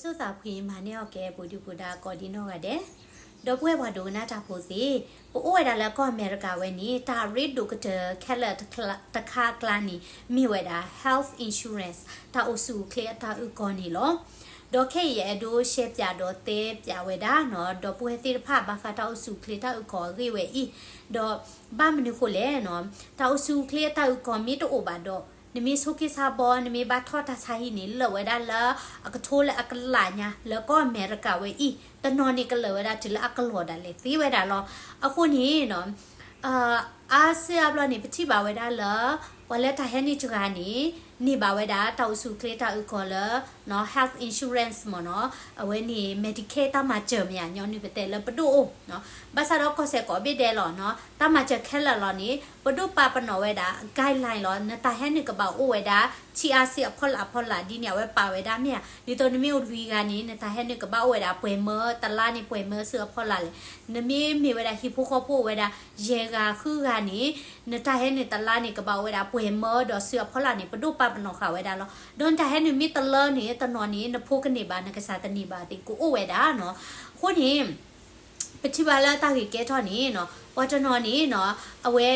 ဆိၣ်သးဖှံမၤန့ၢ်အီၣ်ကဲ ပူၤဒုၣ်ပူၤဒါကိးဒံနီၢ်ဂၤဒဲး, ဒီပုၢ်ဝဲၢ်ပှၤဒိကနၣ်တၢ်ဖိသ့ၣ်, ပအိၣ်ဝဲဒၣ်လၢကီၢ်အမဲရကၤဝဲန့ၣ် တၢ်ရ့ဒိၣ်ကတၢၢ်ခဲလၢာ်တခါအကျါန့ၣ် မ့ၢ်ဝဲဒၣ် health insurance တၢ်အိၣ်ဆူၣ်အိၣ်ချ့အတၢ်အုၣ်ကီၤန့ၣ်လီၤ. ဒီးခဲအံၤယအဲၣ်ဒိးရှဲပၠးဒီးတဲပၠးဝဲဒၣ်နီၤ ဒီပုၢ်ဝဲၢ်သ့ၣ်တဖၣ် ဘၣ်ဃးတၢ်အိၣ်ဆူၣ်အိၣ်ချ့တၢ်အုၣ်ကီၤအဂ့ၢ်ဝဲအံၤ, ဒီးဘၣ်မနုၤဃိလဲၣ်နီၤ, တၢ်အိၣ်ဆူၣ်အိၣ်ချ့အတၢ်အုၣ်ကီၤမ့ၢ်တအိၣ်ဘၣ်ဒီး နမ့ၢ်ဆိးက့ဆါဘီ နမ့ၢ်ဘၣ်ထီၣ်တၢ်ဆါဟံၣ်န့ၣ် လၢာ်ဝဲဒၣ်လၢအကထိလၢအကလးညါ လၢကီၢ်အမဲရကၤဝဲအံၤ, တနီၤန့ၣ်ကလၢာ်ဝဲဒၣ်တုၤလၢအကလီၤဒၣ်လဲာ်သ့ဝဲဒၣ်လီၤ. အဃိန့ၣ်နီၤ အါစုအါဘျီန့ၣ် ပထံၣ်ဘၣ်ဝဲဒၣ်လၢ ပှၤလၢတၢ်ဟဲနုာ်စှၤန့ၣ် န့ၢ်ဘၣ်ဝဲဒၣ် တၢ်အိၣ်ဆူၣ်အိၣ်ချ့တၢ်အုၣ်ကီၤလၢ health insurance မ့ၢ်နီၤ, အဝဲန့ၣ် Medicare တၢ်မၤစၢၤမ့ၢ်ဧါ ညီနုၢ်ပတဲလၢပဒိၣ်အိၣ်နီၤ, ဘၣ်ဆၣ်ဒီးကီၢ်စဲၣ်ကိးဘ့ၣ်ဒဲးလီၤနီၤ, တၢ်မၤစၢၤခဲလၢာ်လီၤန့ၣ် ပဒိၣ်ပာ်ပနီၣ်ဝဲဒၣ် guideline လီၤ, နတၢ်ဟဲနုာ်ကဘၣ်အိၣ်ဝဲဒၣ် ဆံးအါဆံးအဖီလာ်အဖီလာ်ဒ်န့ၣ် အဝဲပာ်ဝဲဒၣ်မ့ၢ်ဧါ, ဒ်သိးနမ့ၢ်အိၣ်လွံၢ်ဂၤန့ၣ် နတၢ်ဟဲနုာ်ကဘၣ်အိၣ်ဝဲဒၣ်ပှဲၤမၢ တလါန့ၣ်ပှဲၤမၢစုအဖီလာ်လဲၣ်, နမ့ၢ်မ့ၢ်ဝဲဒၣ်ဟံၣ်ဖိဃီဖိအိၣ်ဝဲဒၣ် ယဲၢ်ဂၤဃုဂၤန့ၣ် နတၢ်ဟဲနုာ်တလါန့ၣ်ကဘၣ်အိၣ်ဝဲဒၣ်ပှဲၤမၢဒီးစုအဖီလာ်န့ၣ် ပဒိၣ်ပာ်ပနီၣ်ဃာ်ဝဲဒၣ်လီၤ. ဒီးနတၢ်ဟဲနုာ်မ့ၢ်တလၢန့ၣ် တနီၤန့ၣ် နဖိကန့ၢ်ဘၣ် နကစၢ်တန့ၢ်ဘၣ်သ့ၣ် ကအိၣ်ဝဲဒၣ်နီၤ. အဃိန့ၣ် ပထံၣ်ဘၣ်လၢတၢ်ဂ့ၢ်ကဲထီၣ်န့ၣ်နီၤ ပှၤတနီၤန့ၣ်နီၤ အဝဲ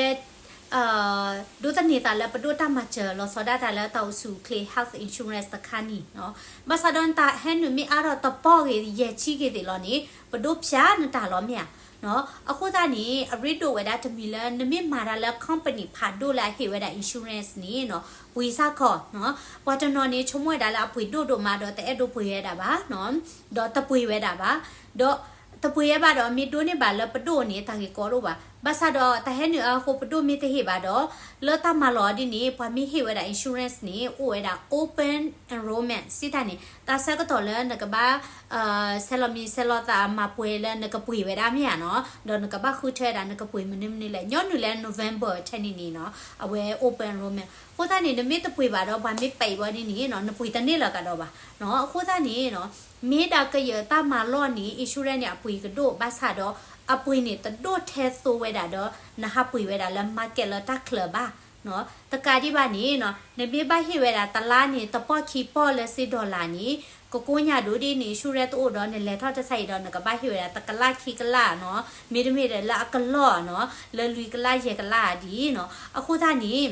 ဒိးသန့ၤသးလၢပဒိၣ်တၢ်မၤစၢၤလီၤဆီဒၣ်တၢ်လၢတၢ်အိၣ်ဆူၣ်အိၣ်ချ့ health insurance တခါန့ၣ်နီၤ, ဘၣ်ဆၣ်ဒီးနတၢ်ဟဲနုာ်မ့ၢ်အါထီၣ်တပီၢ်ဂ့ၤ ယဲၢ်ဆံဂ့ၤသ့ၣ်လီၤန့ၣ် ပဒိၣ်ဖျါနတၢ်လီၤမ့ၢ်ဧါ. အဃိသတးန့ၣ် အရ့ဒိၣ်ဝဲဒၣ်တမံၤလၢ နမ့ၢ်မၤတၢ်လၢ company ဖးဒိၣ်လၢအဟ့ၣ်ဝဲဒၣ် insurance န့ၣ်နီၤ ပှ့ၤစ့ၢ်ကီးနီၤ, ပှၤတနီၤန့ၣ် ဆိကမိၣ်ဝဲဒၣ်လၢအပှ့ၤဒိၣ်ဒိၣ်မးဒီးတအဲၣ်ဒိးပှ့ၤဝဲဒၣ်ဘၣ်နီၤ, ဒီးတပှ့ၤဝဲဒၣ်ဘၣ်, ဒီး တပှ့ၤဝဲဘၣ်ဒီး မ့ၢ်ဒိးန့ၢ်ဘၣ်လၢပဒိၣ်န့ၣ် တၢ်ဂ့ၢ်ကီဒိၣ်ဘၣ်. ဘၣ်ဆၣ်ဒီးတၢ်ဟဲနုာ်အဃိပဒိၣ်မ့ၢ်တဟ့ၣ်ဘၣ်ဒီး လၢတၢ်မၤလီၤဒ်န့ၣ် ပှၤမ့ၢ်ဟ့ၣ်ဝဲဒၣ် insurance န့ၣ် အိၣ်ဝဲဒၣ် open enrollment စံးတၢ်န့ၣ် တၢ်ဆၢကတီၢ်လၢနကဘၣ် ဆဲးလီၤမံၤဆဲးလီၤသးမၤပှဲၤလၢနကပှ့ၤဝဲဒၣ်မ့ၢ်ဧါနီၤ, ဒီးနကဘၣ်ဃုထၢဝဲဒၣ်နကပှ့ၤမနုၤမနုၤလဲၣ် ညီနုၢ်လၢ November ထဲန့ၣ်န့ၣ်နီၤ အဝဲ open enrollment အဃိသတးန့ၣ် နမ့ၢ်တပှ့ၤဘၣ်ဒီး ပှၤမ့ၢ်ပာ်အံၤဘၣ်န့ၣ်န့ၣ်နီၤ နပှ့ၤတန့ၢ်လၢၤကဒီးဘၣ်နီၤ. အဃိသတးန့ၣ်နီၤ မ့ၢ်ဒၣ်ကယၢၢ်တၢ်မၤလီၢ်န့ၣ် insurance န့ၣ် အပှ့ၤကဒိၣ် ဘၣ်ဆၣ်ဒီး အပှ့ၤန့ၣ်တဒိၣ်ထဲသိဝဲဒၣ်ဒီး နဟးပှ့ၤဝဲဒၣ်လၢ market လၢတၢ်ချၢဘၣ်နီၤ. တကးဒံးဘၣ်န့ၣ်နီၤ နမ့ၢ်ဘၣ်ဟ့ၣ်ဝဲဒၣ်တလါန့ၣ် တပီၢ်ခံပီၢ်လၢစ့ dollar န့ၣ် ကကိညၢ်ဒိၣ်ဒ်န့ၣ် insurance တအိၣ်ဒီး နလဲၤထီၣ်တၢ်ဆါအံၤဒီး နကဘၣ်ဟ့ၣ်ဝဲဒၣ်တကလးခံကလးနီၤ, မ့တမ့ၢ်ဒီးလၢအကလီၢ်နီၤ, လၢလွံၢ်ကလးယဲၢ်ကလးဒ်နီၤ. အဃိသတးန့ၣ်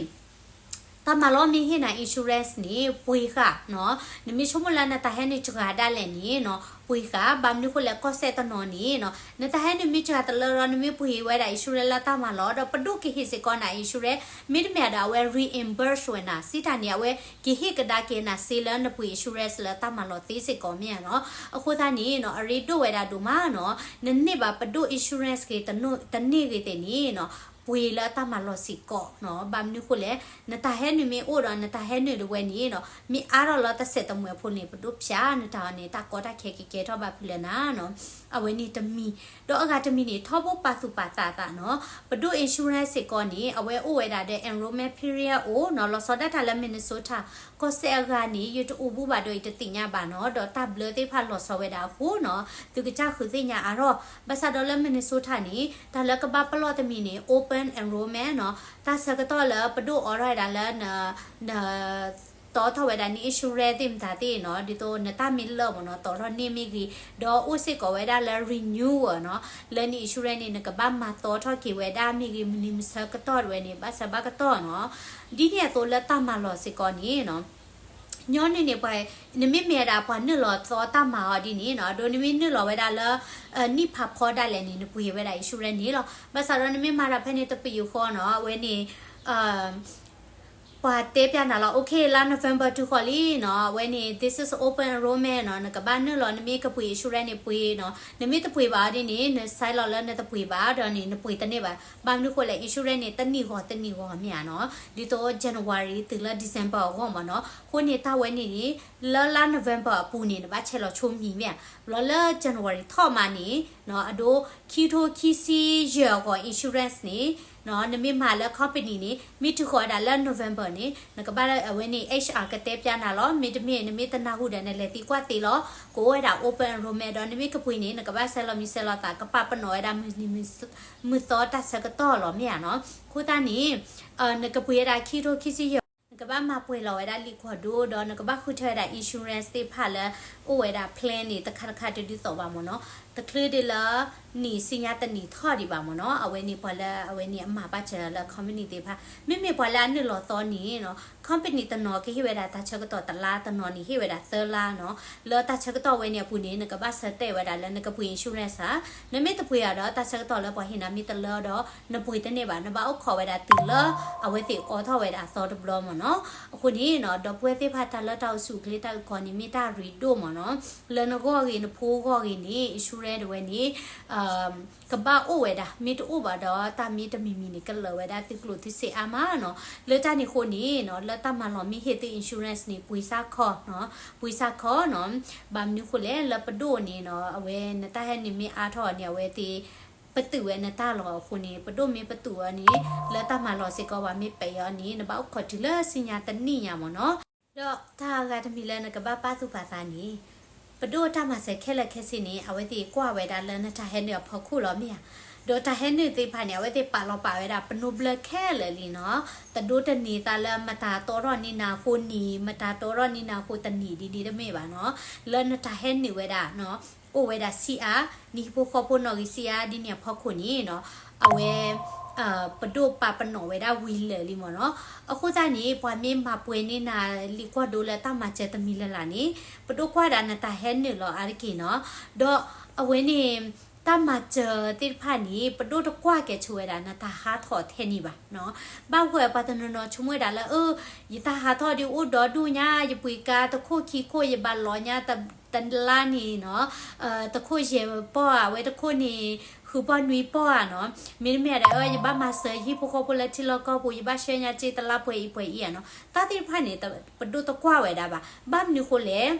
တၢ်မၤလီၢ်မ့ၢ်ဟ့ၣ်နၤ insurance န့ၣ် ပှ့ၤဃာ်နီၤ. နမ့ၢ်ဆိကမိၣ်လၢနတၢ်ဟဲနုာ်စှၤဒၣ်လဲာ်န့ၣ်နီၤ ပှ့ၤဃာ်, ဘၣ်မနုၤဃိလဲၣ် ကီၢ်စဲၣ်တနီၤန့ၣ်နီၤ နတၢ်ဟဲနုာ်မ့ၢ်စှၤတလၢဒီး နမ့ၢ်ပှ့ၤဝဲဒၣ် insurance လၢတၢ်မၤလီၢ်ဒီး ပဒိၣ်ကဟ့ၣ်စ့ၢ်ကီးနၤ insurance မ့တမ့ၢ်ဒီး အဝဲ reimburse ဝဲနၤ စံးတၢ်န့ၣ် အဝဲကဟ့ၣ်ကဒါက့ၤနၤစ့လၢနပှ့ၤ insurance လၢတၢ်မၤလီၢ်သ့စ့ၢ်ကီးမ့ၢ်ဧါနီၤ. အဃိသတးန့ၣ်နီၤ အရ့ဒိၣ်ဝဲဒၣ်ဒိၣ်မးနီၤ နန့ၢ်ဘၣ်ပဒိၣ် insurance ဂ့ၤတန့ၢ်ဂ့ၤသ့ၣ်န့ၣ်နီၤ ပှ့ၤလၢတၢ်မၤလီၢ်စ့ၢ်ကီးနီၤ. ဘၣ်မနုၤဃိလဲၣ် နတၢ်ဟဲနုာ်မ့ၢ်အိၣ်ဒီး နတၢ်ဟဲနုာ်တဝဲန့ၣ်နီၤ မ့ၢ်အါထီၣ်လၢတစဲးတမှဲၤဖိန့ၣ် ပဒိၣ်ဖျါနတၢ်အီၤန့ၣ် တၢ်ကီတၢ်ခဲကကဲထီၣ်ဘၣ်ဖုးလၢနၤနီၤ. အဝဲန့ၣ်တမံၤ, ဒီးအဂၤတမံၤန့ၣ် ထီဘိပာ်သူၣ်ပာ်သးသးနီၤ ပဒိၣ် insurance စ့ၢ်ကီးန့ၣ် အဝဲအိၣ်ဝဲဒၣ်ဒီး enrollment period အိၣ်နီၤ လီၤဆီဒၣ်တၢ်လၢ Minnesota ကီၢ်စဲၣ်အဂၤန့ၣ် ယတအိၣ်ဘူးဘၣ်ဒီးယတသ့ၣ်ညါဘၣ်နီၤ ဒီးတၢ်ဘျၢသ့ၣ်တဖၣ်လီၤဆီဝဲဒၣ်အဃိနီၤ သုကစၢ်ဃုသ့ၣ်ညါအါထီၣ်. ဘၣ်ဆၣ်ဒီးလၢ Minnesota န့ၣ် တၢ်လၢကဘၣ်ပလီၢ်တမံၤန့ၣ် open enrollment နီၤ တၢ်ဆၢကတီၢ်လၢပဒိၣ်အိးထီၣ်ဝဲဒၣ်လၢ န တီထီၣ်ဝဲဒၣ်န insurance သ့ၣ်မတၤသ့ၣ်နီၤ ဒ်သိးနတၢ်မ့ၢ်လၢာ်မ့ၢ်နီၤ တီထီၣ်န့ၢ်မ့ၢ်ဂ့ၤ, ဒီးအိၣ်စ့ၢ်ကီးဝဲဒၣ်လၢ renewal နီၤ လၢန insurance န့ၣ် နကဘၣ်မၤတီထီၣ်က့ၤဝဲဒၣ်မ့ၢ်ဂ့ၤ မနုၤမဆၢကတီၢ်တဝဲန့ၣ် ဘၣ်ဆၢဘၣ်ကတီၢ်နီၤ. ဒ်န့ၣ်အသိးလၢတၢ်မၤလီၢ်စ့ၢ်ကီးန့ၣ်နီၤ ညီနုၢ်န့ၣ်ပှၤ နမ့မ့ၢ်ဝဲဒၣ်ပှၤနုာ်လီၤသီတၢ်မၤအီၤဒ်န့ၣ်နီၤ ဒီးနမ့ၢ်နုာ်လီၤဝဲဒၣ်လၢ နံၣ်ဖးဖီဒၣ်လဲာ်န့ၣ် နပှ့ၤဝဲဒၣ် insurance န့ၣ်လီၤ. ဘၣ်ဆၣ်ဒီးနမ့ၢ်မၤတၢ်ဖဲန့ၣ်တပယူာ်ဃီနီၤ အဝဲန့ၣ် ပှၤတဲပျးနၤလီၤ okay လါ November တုၤဃီၤလံနီၤ အဝဲန့ၣ် this is open enrollment နီၤ နကဘၣ်နုာ်လီၤ နမ့ၢ်ကပှ့ၤ insurance န့ၣ်ပှ့ၤနီၤ နမ့ၢ်တပှ့ၤဘၣ်အီၤဒ်န့ၣ် နဆဲးလီၤလၢနတပှ့ၤဘၣ်ဒီးန့ၣ် နပှ့ၤတန့ၢ်ဘၣ်. ဘၣ်မနုၤဃိလဲၣ် insurance န့ၣ် တနံၣ်ဂီၤတနံၣ်ဂီၤမ့ၢ်ဧါနီၤ ဒ်သိး January တုၤလၢ December အဂီၢ်မ့ၢ်နီၤ အဃိန့ၣ်တၢ်ဝဲန့ၣ်န့ၣ် လၢလါ November အပူၤန့ၣ် နဘၣ်ဆဲးလီၤဆိမံၤမ့ၢ်ဧါ ဘျီလၢ January ထီၣ်မးန့ၣ် အဒိ ခံကထိခံဆံယဲၢ်အဂီၢ် insurance န့ၣ် နမ့ၢ်မၤလၢ company န့ၣ် မ့ၢ်တုၤဃီၤဝဲဒၣ်လၢ November န့ၣ် နကဘၣ်အဝဲန့ၣ် HR ကတဲပျးနၤလီၤ. မ့တမ့ၢ် နမ့ၢ်တနၢ်ဟူဒီး နလဲၤသံကွၢ်သ့လီၤ. ကအိၣ်ဝဲဒၣ် open enrollment ဒီး နမ့ၢ်ကပှ့ၤန့ၣ် နကဘၣ်ဆဲးလီၤမံၤဆဲးလီၤသး ကပာ်ပနီၣ်ဝဲဒၣ် မုၢ်သီတၢ်ဆၢကတီၢ်လီၤ မ့ၢ်ဧါနီၤ. အဃိသတးန့ၣ် နကပှ့ၤဝဲဒၣ်ခံကထိခံဆံယဲၢ် ကဘၣ်မၤပှဲၤလီၤဝဲဒၣ်လံာ်ကွၢ်ဒိၣ် ဒီးနကဘၣ်ဃုထၢဝဲဒၣ် insurance သ့ၣ်တဖၣ်လၢ အိၣ်ဝဲဒၣ် plan န့ၣ် တခါတခါတဒုးသိးဘၣ်မ့ၢ်နီၤ. တချုးဒ်လၢ နံၣ်ဆူညါတနံၣ်ထီၣ်ဒံးဘၣ်မ့ၢ်နီၤ. အဝဲန့ၣ်ပှၤလၢအဝဲန့ၣ်အမၤဘၣ်စၢၤလၢ company သ့ၣ်တဖၣ် မ့မ့ၢ်ပှၤလၢအနုာ်လီၤသီန့ၣ်နီၤ company တနီၤကဟ့ၣ်ဝဲဒၣ်တၢ်ဆၢကတီၢ်တလါ တနီၤန့ၣ်ဟ့ၣ်ဝဲဒၣ်သၢလါနီၤ. လၢတၢ်ဆၢကတီၢ်ဝဲန့ၣ်အပူၤန့ၣ် နကဘၣ်ဆၢတဲာ်ဝဲဒၣ်လၢနကပှ့ၤ insurance ဧါ. နမ့ၢ်တပှ့ၤဧါဒီး တၢ်ဆၢကတီၢ်လၢပှၤဟ့ၣ်နၤမ့ၢ်တလၢဒီး နပှ့ၤတန့ၢ်ဘၣ်. နဘၣ်အိၣ်ခိးဝဲဒၣ်တုၤလၢ အဝဲသ့ၣ်အိးထီၣ်ဝဲဒၣ်အသီတဘျီမ့ၢ်နီၤ. အဃိန့ၣ်နီၤ ဒီပုၢ်ဝဲၢ်သ့ၣ်တဖၣ် တၢ်လၢတၢ်အိၣ်ဆူၣ်အိၣ်ချ့တၢ်အုၣ်ကီၤန့ၣ် မ့ၢ်တၢ်ရ့ဒိၣ်မ့ၢ်နီၤ. လၢနဂီၢ်ဂ့ၤ နဖိဂီၢ်ဂ့ၤန့ၣ် insurance တဝဲန့ၣ် ကဘၣ်အိၣ်ဝဲဒၣ်. မ့ၢ်တအိၣ်ဘၣ်ဒီး တၢ်မ့ၢ်တမံၤမံၤန့ၣ် ကလၢာ်ဝဲဒၣ်သုကျိၣ်သုစ့အါမးနီၤ. လၢတၢ်န့ၣ်အဃိန့ၣ်နီၤ လၢတၢ်မၤလီၤမ့ၢ်ဟ့ၣ်သု insurance န့ၣ် ပှ့ၤစၢ်ခီနီၤ, ပှ့ၤစၢ်ခီနီၤ. ဘၣ်မနုၤအဃိလဲၣ် လၢပဒိၣ်န့ၣ်နီၤ အဝဲနတၢ်ဟဲနုာ်မ့ၢ်အါထီၣ်န့ၣ် အဝဲသ့ၣ် ပတုာ်ဝဲနတၢ်လီၤ. အဃိန့ၣ် ပဒိၣ်မ့ၢ်ပတုာ်အီၤန့ၣ် လၢတၢ်မၤလီၤစ့ၢ်ကီး ပှၤမ့ၢ်ပဲာ်အီၤန့ၣ် နဘၣ်အိၣ်ခိးတုၤလၢဆူညါတနံၣ်ညါမ့ၢ်နီၤ. ဒီးတၢ်ဂၤတမံၤလၢနကဘၣ်ပာ်သူၣ်ပာ်သးန့ၣ် ပဒိၣ်တၢ်မၤစၢၤခဲလၢာ်ခဲဆ့န့ၣ် အဝဲသ့ၣ်ကွၢ်ဝဲဒၣ်လၢနတၢ်ဟဲနုာ်အဖီခိၣ်လီၤ မ့ၢ်ဧါ. ဒီးတၢ်ဟဲနုာ်သ့ၣ်တဖၣ်န့ၣ် အဝဲသ့ၣ်ပာ်လီၤပာ်ဝဲဒၣ်ပနိဘျၢခဲလၢာ်လံနီၤ. တဒိတန့ၢ်သးလၢမတၤတီထီၣ်န့ၢ်နၤအဃိန့ၣ် မတၤတီထီၣ်န့ၢ်နၤအဃိတန့ၢ်ဒ်န့ၣ်တမ့ၢ်ဘၣ်နီၤ. လၢနတၢ်ဟဲနုာ်ဝဲဒၣ် အိၣ်ဝဲဒၣ်ဆံးအါ, နဟံၣ်ဖိဃီဖိနီၣ်ဂံၢ်ဆံးအါဒ်န့ၣ်အဖီခိၣ်န့ၣ်နီၤ အဝဲ ပဒိၣ်ပာ်ပနီၣ်ဝဲဒၣ်ဝံၤလၢာ်လံမ့ၢ်နီၤ. အဃိသတးန့ၣ် ပှၤမ့ၢ်မၤပှဲၤန့ၢ်နၤလံာ်ကွၢ်ဒိၣ်လၢတၢ်မၤစၢၤတမံၤလၢ်လၢ်န့ၣ် ပဒိၣ်ကွၢ်ဒၣ်နတၢ်ဟဲနုာ်လီၤအါတက့ၢ်နီၤ. ဒီးအဝဲန့ၣ် တၢ်မၤစၢၤသ့ၣ်တဖၣ်န့ၣ် ပဒိၣ်တကွၢ်ကဲဆိဝဲဒၣ်နတၢ်ဟးထီၣ်ထဲန့ၣ်ဘၣ်နီၤ. ဘၣ်ဝဲပှၤတနီၤနီၤဆိကမိၣ်ဝဲဒၣ်လၢ အၢ ယတၢ်ဟးထီၣ်ဒ်အိၣ်ဒီဒူၣ်ညါ ယပှ့ၤကါတခိၣ်ခံခိၣ် ယဘၣ်လီၤညါ တလါန့ၣ်နီၤ တခိၣ်ယဲၢ်ပီၢ်ဧါ, အဝဲတခိၣ်န့ၣ် ဃုပီၢ်နွံပီၢ်ဧါနီၤ. မ့တမ့ၢ်ဒီး ယဘၣ်မၤစၢၤယဟံၣ်ဖိဃီဖိလၢထံလီၢ်ကီၢ်ပူၤ ယဘၣ်ဆှၢညါစ့တလါပှဲၤအံၤပှဲၤအံၤဧါနီၤ. တၢ်သ့ၣ်တဖၣ်န့ၣ် ပဒိၣ်တကွၢ်ဝဲဒၣ်ဘၣ်. ဘၣ်မနုၤဃိလဲၣ်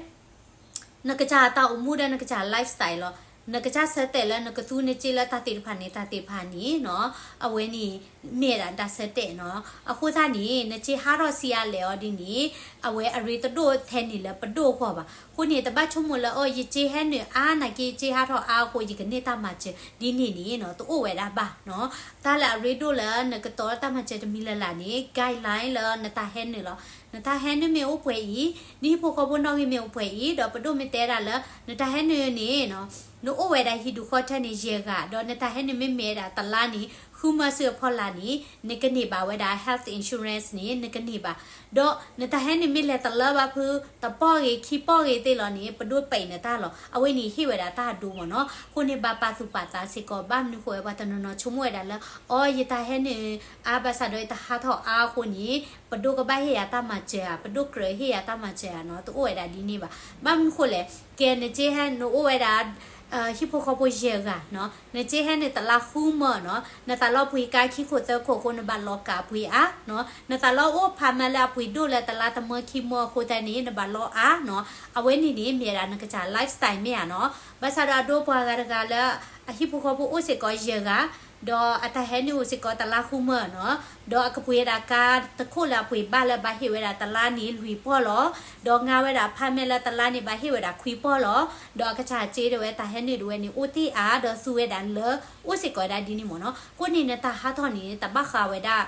နကစၢ်တၢ်အိၣ်မူဒီးနကစၢ် lifestyle လီၤ. နကစၢ်ဆၢတဲာ်လၢနကသူနစ့လၢတၢ်သ့ၣ်တဖၣ်န့ၣ် တၢ်သ့ၣ်တဖၣ်န့ၣ်နီၤ အဝဲန့ၣ် မ့ၢ်ဒၣ်တၢ်ဆၢတဲာ်နီၤ. အဃိသတးန့ၣ် နစ့ဟးထီၣ်ဆံးအါလဲၣ်အီၤဒ်န့ၣ် အဝဲအရ့တဒိၣ်ထဲန့ၣ်လၢပဒိၣ်အဂီၢ်ဘၣ်. အဃိန့ၣ် တဘၣ်ဆိကမိၣ်လၢ အၢ ယစ့ဟဲနုာ်အါ နာ်က့ ယစ့ဟးထီၣ်အါအဃိ ယကန့ၢ်တၢ်မၤစၢၤဒ်န့ၣ်န့ၣ်နီၤ တအိၣ်ဝဲဒၣ်ဘၣ်နီၤ. တၢ်လၢအရ့ဒိၣ်လၢနကတီၤတၢ်မၤစၢၤတမံၤလၢ်လၢ်န့ၣ် guideline လၢနတၢ်ဟဲနုာ်လီၤ. နတၢ်ဟဲနုာ်မ့ၢ်အိၣ်ပှဲၤအံၤ, နဟံၣ်ဖိဃီဖိနီၣ်ဂံၢ်မ့ၢ်အိၣ်ပှဲၤအံၤ, ဒီးပဒိၣ်မ့ၢ်တဲဒၣ်လၢ နတၢ်ဟဲနုာ်န့ၣ်နီၤ နအိၣ်ဝဲဒၣ်ဟံၣ်ဒူၣ်ဃီထၢန့ၣ် ယဲၢ်ဂၤ, ဒီးနတၢ်ဟဲနုာ်မ့ၢ်မဲာ်ဒၣ်တလါန့ၣ် ဃုမၢဆူအဖီလာ်န့ၣ် နကန့ၢ်ဘၣ်ဝဲဒၣ် health insurance န့ၣ် နကန့ၢ်ဘၣ်. ဒီးနတၢ်ဟဲနုာ်မ့ၢ်လဲၤတလၢဘၣ်ဖု တပီၢ်ဂ့ၤ ခံပီၢ်ဂ့ၤသ့ၣ်လီၤန့ၣ် ပဒိၣ်ပဲာ်နတၢ်လီၤ. အဝဲန့ၣ်ဟ့ၣ်ဝဲဒၣ်တၢ်အဒိမ့ၢ်နီၤ. အဃိန့ၣ် ဘၣ်ပာ်သူၣ်ပာ်သးစ့ၢ်ကီး. ဘၣ်မနုၤဃိဝဲ ပှၤတနီၤနီၤဆိကမိၣ်ဝဲဒၣ်လၢ အီ ယတၢ်ဟဲနုာ်အါဘၣ်ဆၣ်ဒီးယတဟးထီၣ်အါအဃိန့ၣ် ပဒိၣ်ကဘၣ်ဟ့ၣ်ယၤတၢ်မၤစၢၤဧါ, ပဒိၣ်ကြၢးဟ့ၣ်ယၤတၢ်မၤစၢၤဧါနီၤ, တအိၣ်ဝဲဒၣ်ဒ်န့ၣ်ဘၣ်. ဘၣ်မနုၤဃိလဲၣ်, ကဲနစ့ဟဲနုာ်အိၣ်ဝဲဒၣ် ဟံၣ်ဖိဃီဖိယဲၢ်ဂၤနီၤ, နစ့ဟဲနုာ်တလါဃုမၢနီၤ, နသးလီပှ့ၤကါခံခိၣ်သၢခိၣ်အဃိ နဘၣ်လီၤကးပှ့ၤအါနီၤ, နသးလီအိၣ်ဖးမးလၢအပှ့ၤဒိၣ်လၢတလါတမၢခံမၢအဃိသတးန့ၣ် နဘၣ်လီအါနီၤ. အဝဲန့ၣ်န့ၣ် မ့ၢ်ဒၣ်နကစၢ် lifestyle မ့ၢ်ဧါနီၤ. ဘၣ်ဆၣ်ဒီးအဒိပှၤဂၤတဂၤလၢ အဟံၣ်ဖိဃီဖိအိၣ်စ့ၢ်ကီးယဲၢ်ဂၤ ဒီးအတၢ်ဟဲနုာ်အိၣ်စ့ၢ်ကီးတလါဃုမၢနီၤ, ဒီးအကပှ့ၤဒၣ်ကါတခိၣ်လၢအပှ့ၤဘၣ်လၢဘၣ်ဟ့ၣ်ဝဲဒၣ်တလါန့ၣ် လွံၢ်ပီၢ်လီၤ, ဒီးငါဝဲဒၣ်ဖးမဲာ်လၢတလါန့ၣ် ဘၣ်ဟ့ၣ်ဝဲဒၣ်ခွံပီၢ်လီၤ, ဒီးအကစၢ်စ့ဒၣ်ဝဲတၢ်ဟဲနုာ်ဒၣ်ဝဲန့ၣ် အိၣ်တ့ၢ်အါ ဒီးသူဝဲဒၣ်လၢ အိၣ်စ့ၢ်ကီးဝဲဒၣ်ဒ်န့ၣ်မ့ၢ်နီၤ. အဃိန့ၣ် နတၢ်ဟးထီၣ်န့ၣ် တဘၣ်ဃးဝဲဒၣ်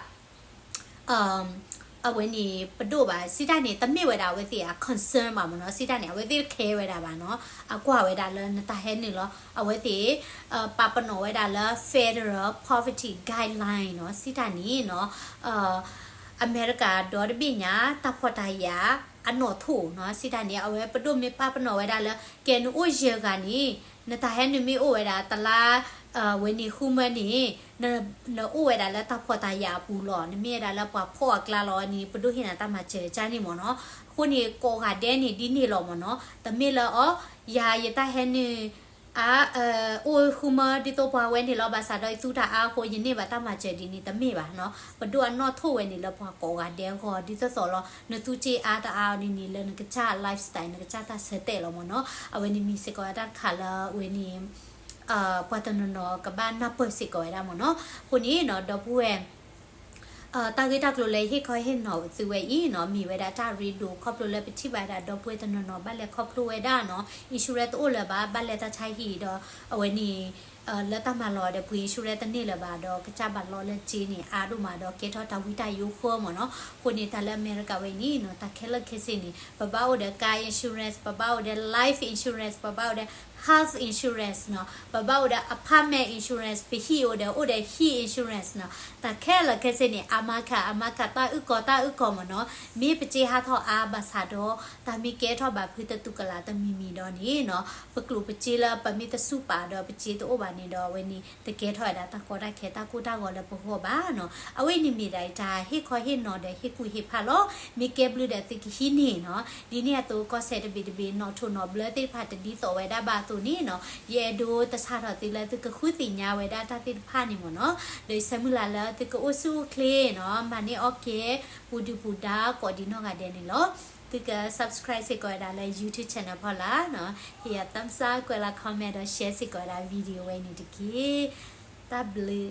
အဝဲန့ၣ်ပဒိၣ်ဘၣ်, စံးတၢ်န့ၣ် တမ့ၢ်ဝဲဒၣ်အဝဲသ့ၣ်အ concern ဘၣ်မ့ၢ်နီၤ, စံးတၢ်န့ၣ် အဝဲသ့ၣ်တခဲဝဲဒၣ်ဘၣ်နီၤ, အကွၢ်ဝဲဒၣ်လၢနတၢ်ဟဲနုာ်လီၤ. အဝဲသ့ၣ် ပာ်ပနီၣ်ဝဲဒၣ်လၢ Federal Poverty Guideline နီၤ, စံးတၢ်န့ၣ်နီၤ အမဲရကၤဒီတဘ့ၣ်ညါ တၢ်ဖှီၣ်တၢ်ယာ်အနီၣ်ထိၣ်နီၤ, စံးတၢ်န့ၣ် အဝဲပဒိၣ်မ့ၢ်ပာ်ပနီၣ်ဝဲဒၣ်လၢ ကဲနအိၣ်ယဲၢ်ဂၤန့ၣ် နတၢ်ဟဲနုာ်မ့ၢ်အိၣ်ဝဲဒၣ်တလါ ဝဲန့ၣ်ဃုမၢန့ၣ် နအိၣ်ဝဲဒၣ်လၢတၢ်ဖှီၣ်တၢ်ယာ်အပူၤလီၤ, နမ့ၢ်ဝဲဒၣ်လၢပှၤဖှီၣ်အကျါလီၤန့ၣ် ပဒိၣ်ဟ့ၣ်နၤတၢ်မၤစၢၤကန့ၣ်မ့ၢ်နီၤ. အဃိန့ၣ် ကိးဂၤဒဲးန့ၣ်ဒ်န့ၣ်လီၤမ့ၢ်နီၤ, တမ့ၢ်လၢအီၤ ယၤယတၢ်ဟဲနုာ် အါ အိၣ်ဃုမၢဒ်သိးပှၤဝဲန့ၣ်လီၤ, ဘၣ်ဆၣ်ဒီးယသူတၢ်အါအဃိ ယန့ၢ်ဘၣ်တၢ်မၤစၢၤဒ်န့ၣ် တမ့ၢ်ဘၣ်နီၤ. ပဒိၣ်အနီၣ်ထိၣ်ဝဲန့ၣ်လၢပှၤကိးဂၤဒဲးအဂီၢ် ဒ်သိးသိးလီၤ. နသူစ့အါတအါအီၤဒ်န့ၣ် လၢနကစၢ် lifestyle နကစၢ်တၢ်ဆၢတဲာ်လီၤမ့ၢ်နီၤ. အဝဲန့ၣ်မ့ၢ်စ့ၢ်ကီးတၢ်တခါလၢအဝဲန့ၣ် ပှၤတနီၤနီၤကဘၣ်နၢ်ပၢၢ်စ့ၢ်ကီးဝဲဒၣ်မ့ၢ်နီၤ. အဃိန့ၣ်နီၤ ဒီပုၢ်ဝဲၢ် တၢ်ဂ့ၢ်တၢ်ကျိၤလၢဟ့ၣ်ခီဟ့ၣ်နီၤသုဝဲအံၤနီၤ မ့ၢ်ဝဲဒၣ်တၢ်ရ့ဒိၣ် ခီဖျိလၢပထံၣ်ဘၣ်ဝဲဒၣ် ဒီပုၢ်ဝဲၢ်တနီၤနီၤ ဘၣ်လဲၤခီဖျိဝဲဒၣ်နီၤ insurance တအိၣ်လၢၤဘၣ် ဘၣ်လဲၤတၢ်ဆါဟံၣ်ဒီး အဝဲန့ၣ် လၢတၢ်မၤလီၤဒီးပှ့ၤ insurance တန့ၢ်လၢၤဘၣ်ဒီး ကစၢ်ဘၣ်လီလၢစ့န့ၣ် အါဒိၣ်မးဒီးကဲထီၣ်တၢ်ဝံတၢ်ယိးဃၢမ့ၢ်နီၤ. အဃိန့ၣ် တၢ်လၢအမဲရကၤဝဲအံၤန့ၣ်နီၤ တၢ်ခဲလၢာ်ခဲဆ့န့ၣ် ပဘၣ်အိၣ်ဒီး car insurance, ပဘၣ်အိၣ်ဒီး life insurance, ပဘၣ်အိၣ်ဒီး health insurance နီၤ, ပဘၣ်အိၣ်ဒီး apartment insurance, ပဟံၣ်အိၣ်ဒီး အိၣ်ဒီးဟံၣ် insurance နီၤ. တၢ်ခဲလၢာ်ခဲဆ့န့ၣ် အါမးခး အါမးခး တၢ်အုၣ်ကီၤ တၢ်အုၣ်ကီၤမ့ၢ်နီၤ. မ့ၢ်ပစ့ဟးထီၣ်အါဘၣ်ဆၣ်ဒီး တၢ်မ့ၢ်ကဲထီၣ်ဘၣ်ဖုတတူၢ်ကလာ်တမံၤမံၤဒီးန့ၣ်နီၤ ပကျိၣ်ပစ့လၢပမ့ၢ်တဆူၣ်ပာ်ဒီး ပစ့တအိၣ်ဘၣ်န့ၣ်ဒီး အဝဲန့ၣ် တကဲထီၣ်ဝဲဒၣ်တၢ်ကီတၢ်ခဲ တၢ်ကိၢ်တၢ်ဂီၤလၢပဂီၢ်ဘၣ်နီၤ. အဝဲန့ၣ်မ့ၢ်ဒၣ်တၢ်ဟ့ၣ်ခီဟ့ၣ်နီၤဒီးဟ့ၣ်ကူၣ်ဟ့ၣ်ဖးလီၤ. မ့ၢ်ကဲဘျုးဒီးသုကဟံးန့ၢ်နီၤ. ဒ်န့ၣ်အသိး ကီၢ်စဲၣ်တဘ့ၣ်တဘ့ၣ် နီၣ်ထိးနီၣ်ဘျၢသ့ၣ်တဖၣ်တဒ်သိးဝဲဒၣ်ဘၣ်အသိးန့ၣ်နီၤ ယအဲၣ်ဒိးတဆါထီၣ်သုလၢသုကဃုသ့ၣ်ညါဝဲဒၣ်တၢ်သ့ၣ်တဖၣ်န့ၣ်မ့ၢ်နီၤ. ဒီးယဆၢမုၢ်လၢ်လၢသုကအိၣ်ဆူၣ်အိၣ်ချ့နီၤ မၤန့ၢ်အီၣ်ကဲ ပူၤဒုၣ်ပူၤဒါကိးဒံးနီၢ်ဂၤဒဲးန့ၣ်လီၤ. သုက subscribe စ့ၢ်ကီးဝဲဒၣ်လၢ YouTube channel ဖီလာ်နီၤ. ဟ့ၣ်ယၤ thumbs up ကွဲးလီၤ comment ဒီး share စ့ၢ်ကီးဝဲဒၣ် video ဝဲန့ၣ်တက့ၢ်. တၢ်ဘျုး